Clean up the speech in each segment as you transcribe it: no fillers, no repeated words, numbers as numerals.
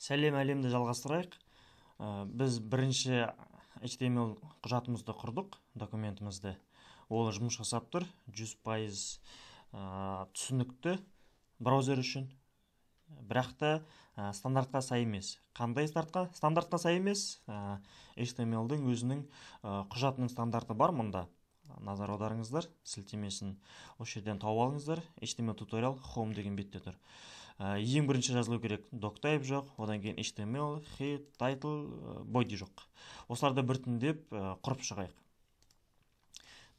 Сәлем әлемді жалғастырайық. Біз бірінші HTML құжатымызды құрдық, документімізді. Ол жұмыс жасап тұр, 100% түсінікті браузер үшін. Бірақ та стандартқа сай емес. Қандай стандартқа? Стандартқа сай емес. HTML-дің өзінің құжатының стандарты бар мұнда. Назар аударыңыздар, сілтемесін осы жерден тауып алыңыздар. HTML tutorial home деген бетте тұр. Ең бірінші жазылу керек doctype жоқ, одан кейін HTML, head, title, body жоқ. Осыларды біртіндеп құрып шығайық.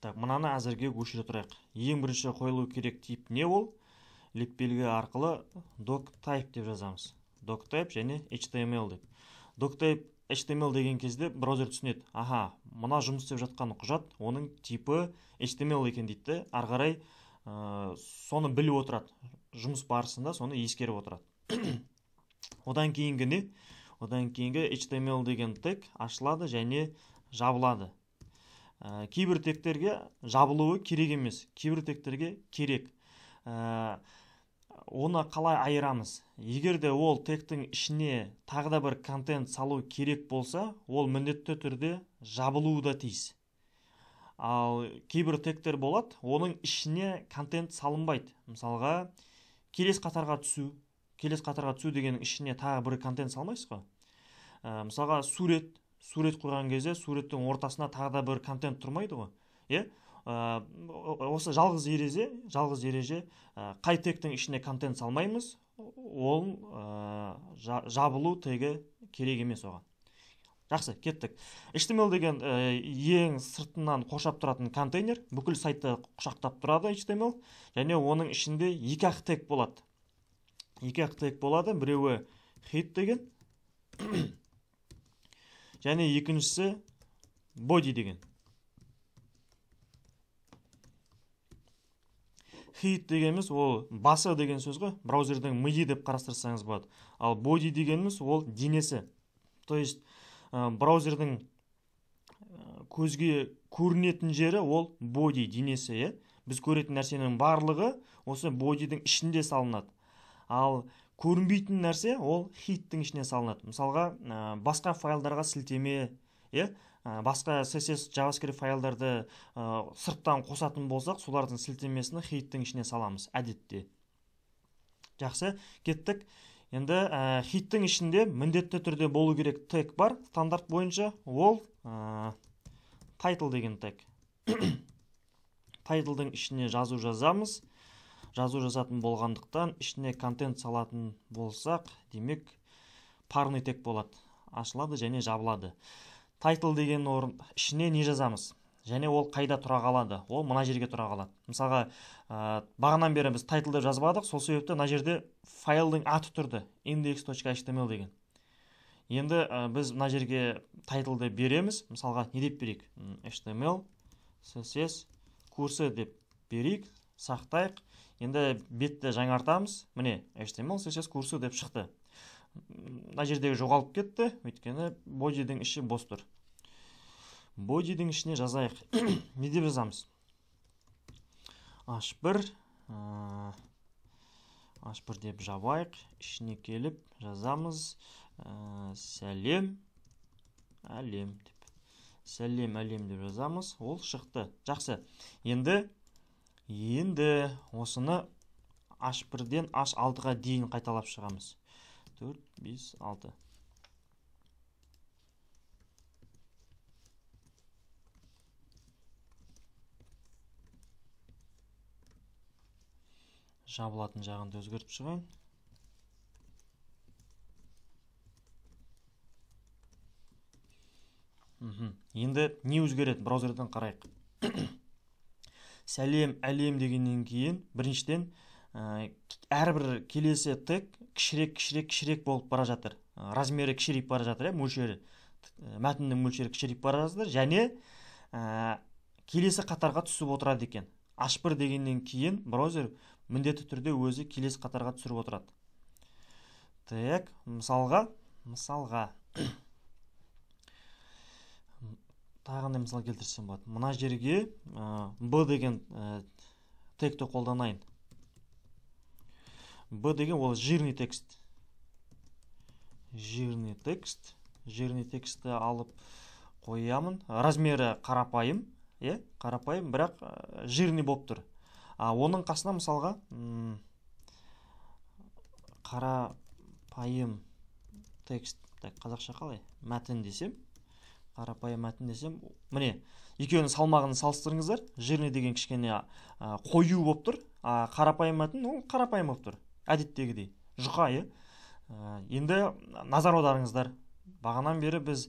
Так, мынаны әзірге өшіре тұрайық. Ең бірінші қойылу керек тип не ол? Леп белгі арқылы doctype деп жазамыз. Doctype және HTML деп. Doctype HTML деген кезде браузер түсінеді. Аха, мына жұмыс істеп жатқан құжат, оның типі HTML екен дейді. Ары қарай соны біліп отырады. Жұмыс барысында соны ескеріп отырады. Одан кейінгі не? Одан кейінгі HTML деген тег ашылады және жабылады. Кейбір тегтерге жабылуы керек емес, кейбір тегтерге керек. Оны қалай айырамыз? Егер де ол тегтің ішіне тағы да бір контент салу керек болса, ол міндетті түрде жабылуы да тиіс. Ал кейбір тегтер болады, оның ішіне контент салынбайды. Мысалға, келесі қатарға түсу, келесі қатарға түсу дегеннің ішіне тағы бір контент салмайсыз ғой. Мысалға, сурет қойған кезде суреттің ортасына тағы да бір контент тұрмайды ғой. Иә? Осы жалғыз ереже, қай тегтің ішіне контент салмаймыз, ол жабылу тегі керек емес оған. Жақсы, кеттік. HTML деген ең сыртынан қоршап тұратын контейнер, бүкіл сайтты құшақтап тұрады HTML, және оның ішінде екі ақ тег болады. Екі ақ тег болады, біреуі head деген, және екіншісі body деген. Head дегеніміз ол басы деген сөз ғой, браузердің миы деп қарастырсаңыз болады. Ал body дегеніміз ол денесі. То есть браузердің көзге көрінетін жері ол body, денесі, е? Біз көретін нәрсенің барлығы осы body'дің ішінде салынады. Ал көрінбейтін нәрсе ол head'тің ішіне салынады. Мысалға, басқа файлдарға сілтеме, е? Басқа CSS, JavaScript файлдарды сырттан қосатын болсақ, солардың сілтемесін head'тің ішіне саламыз әдетте. Жақсы, кеттік. Енді head'тің ішінде міндетті түрде болу керек тег бар, стандарт бойынша ол title деген тег. Title'дың ішіне жазу жазамыз. Жазу жазатын болғандықтан ішіне контент салатын болсақ, демек парный тег болады. Ашылады және жабылады. Title деген орын ішіне не жазамыз? Және ол қайда тұра қалады? Ол мына жерге тұра қалады. Мысалға, бағанан бері біз title деп жазбадық, сол себепті мына жерде файлдың аты тұрды, index.html деген. Енді біз мына жерге title'ды береміз. Мысалға, не деп берейік? HTML, CSS, курсы деп берейік, сақтайық. Енді бетті жаңартамыз. Міне, HTML, CSS курсы деп шықты. Мына жердегі жоғалып кетті, өйткені body'дің іші бос тұр. Body'дің ішіне жазайық. Не деп жазамыз? H1, H1 деп жабайық. Ішіне келіп жазамыз. Сәлем әлем деп. Сәлем әлем деп жазамыз. Ол шықты. Жақсы. Енді осыны H1-ден H6-ға дейін қайталап шығамыз. 4, 5, 6. Жабылатын жағын да өзгертіп шығайын. Енді не өзгереді? Браузерден қарайық. Сәлем әлем дегеннен кейін біріншіден әрбір келесі тег кішірек, кішірек, кішірек болып бара жатыр. Размері кішірейіп бара жатыр, мөлшері, мәтіннің мөлшері кішірейіп бара жатыр және келесі қатарға түсіп отырады екен. H1 дегеннен кейін браузер міндетті түрде өзі келесі қатарға түсіріп отырады. Так, мысалға тағы қандай мысал келтірсем болады? Мына жерге B деген тегті қолданайын. B деген ол жирный текст. Жирный текст. Жирный текстті алып қоямын. Размері қарапайым, иә, қарапайым, бірақ жирный болып тұр. Оның қасына мысалға қарапайым текст, так, қазақша қалай? Мәтін десем, қарапайым мәтін десем, міне, екеуінің салмағын салыстырыңыздар. Жирный деген кішкене қою болып тұр, қарапайым мәтін ол қарапайым болып тұр, әдеттегідей, жұқа, иә. Енді назар аударыңыздар. Бағанан бері біз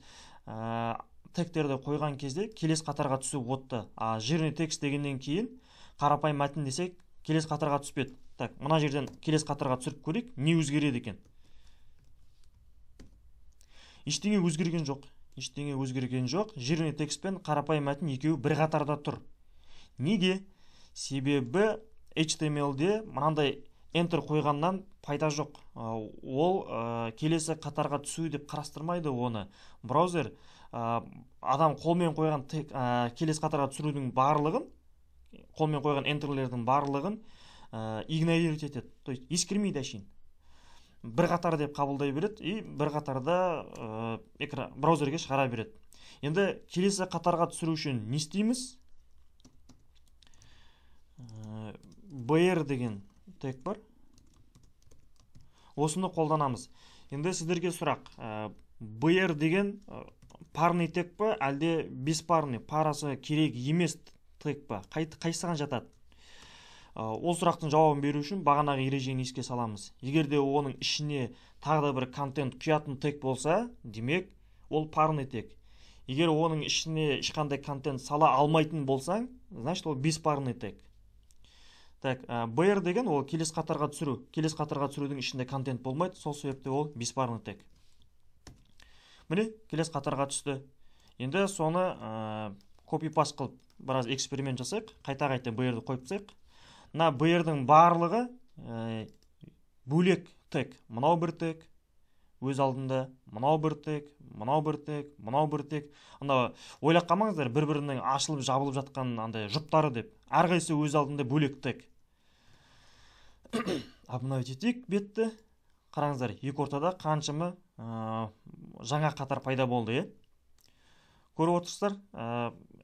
тегтерді қойған кезде келесі қатарға түсіп отты. Жирный текст дегеннен кейін қарапайым мәтін десек келесі қатарға түспеді. Так, мына жерден келесі қатарға түсіріп көрейік, не өзгереді екен? Ештеңе өзгерген жоқ. Ештеңе өзгерген жоқ. Жирный текст пен қарапайым мәтін екеуі бір қатарда тұр. Неге? Себебі HTML-де мынандай Enter қойғаннан пайда жоқ. Ол келесі қатарға түсу деп қарастырмайды оны. Браузер адам қолмен қойған келесі қатарға түсірудің барлығын, қолмен қойған Enter'лердің барлығын игнорировать етеді. То есть ескермейді әшейін. Бір қатар деп қабылдай береді и бір қатарда браузерге шығара береді. Енді келесі қатарға түсіру үшін не істейміз? BR деген тег бар. Осыны қолданамыз. Енді сіздерге сұрақ. BR деген парный тег па, әлде беспарный, парасы керек емес тег па? Қайсыған жатады? Ол сұрақтың жауабын беру үшін бағанағы ережені еске саламыз. Егер де оның ішіне тағы да бір контент құятын тег болса, демек ол парный тег. Егер оның ішіне ешқандай контент сала алмайтын болсаң, значит ол беспарный тег. Так, BR деген ол келесі қатарға түсіру. Келесі қатарға түсірудің ішінде контент болмайды, сол себепті ол беспарный тег. Міне, келесі қатарға түсті. Енді соны копипаст қылып біраз эксперимент жасайық. Қайта-қайта BR-ді қойып тастайық. Мына BR-дің барлығы бөлек тег. Мынау бір тег өз алдында, мынау бір тег, мынау бір тег, мынау бір тег. Анда ойлап қалмаңыздар, бір-бірінің ашылып жабылып жатқан андай жұптары деп. Әрқайсысы өз алдында бөлек тег. Обновить етейік бетті. Қараңыздар, екі ортада қаншама жаңа қатар пайда болды, е? Көріп отырсыздар,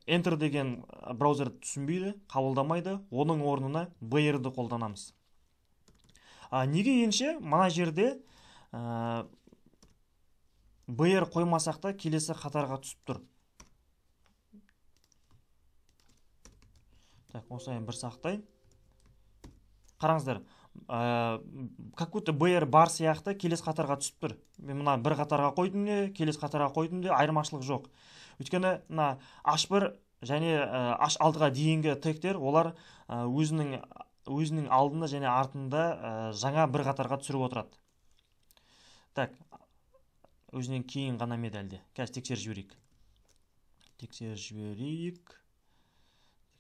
Enter деген браузер түсінбейді, қабылдамайды. Оның орнына BR-ді қолданамыз. Неге енше мына жерде BR қоймасақ та келесі қатарға түсіп тұр. Так, осылай бір сақтай. Қараңыздар, как будто BR бар сияқты келесі қатарға түсіп тұр. Мен мына бір қатарға қойдым де, келесі қатарға қойдым де, айырмашылық жоқ. Өйткені мына H1 және H6-ға дейінгі тегтер, олар өзінің алдында және артында жаңа бір қатарға түсіріп отырады. Так, өзінен кейін ғана медальде. Қазір тексеріп жіберейік. Тексеріп жіберейік.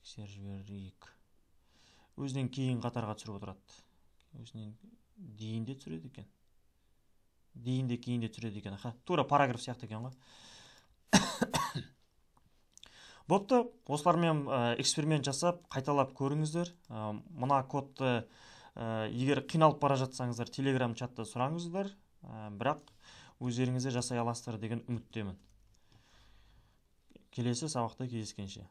Тексеріп жіберейік. Өзінен кейін қатарға түсіріп отырады. Өзінен дейін де түсіреді екен. Дейін де кейін де түсіреді екен. Аха, тура параграф сияқты екен ғой. Бопты, осылармен эксперимент жасап, қайталап көріңіздер. Мына кодты егер қиналып бара жатсаңыздар, Telegram чатта сұраңыздар. Бірақ өздеріңіз де жасай аласыздар деген үміттемін. Келесі сабақта кездескенше.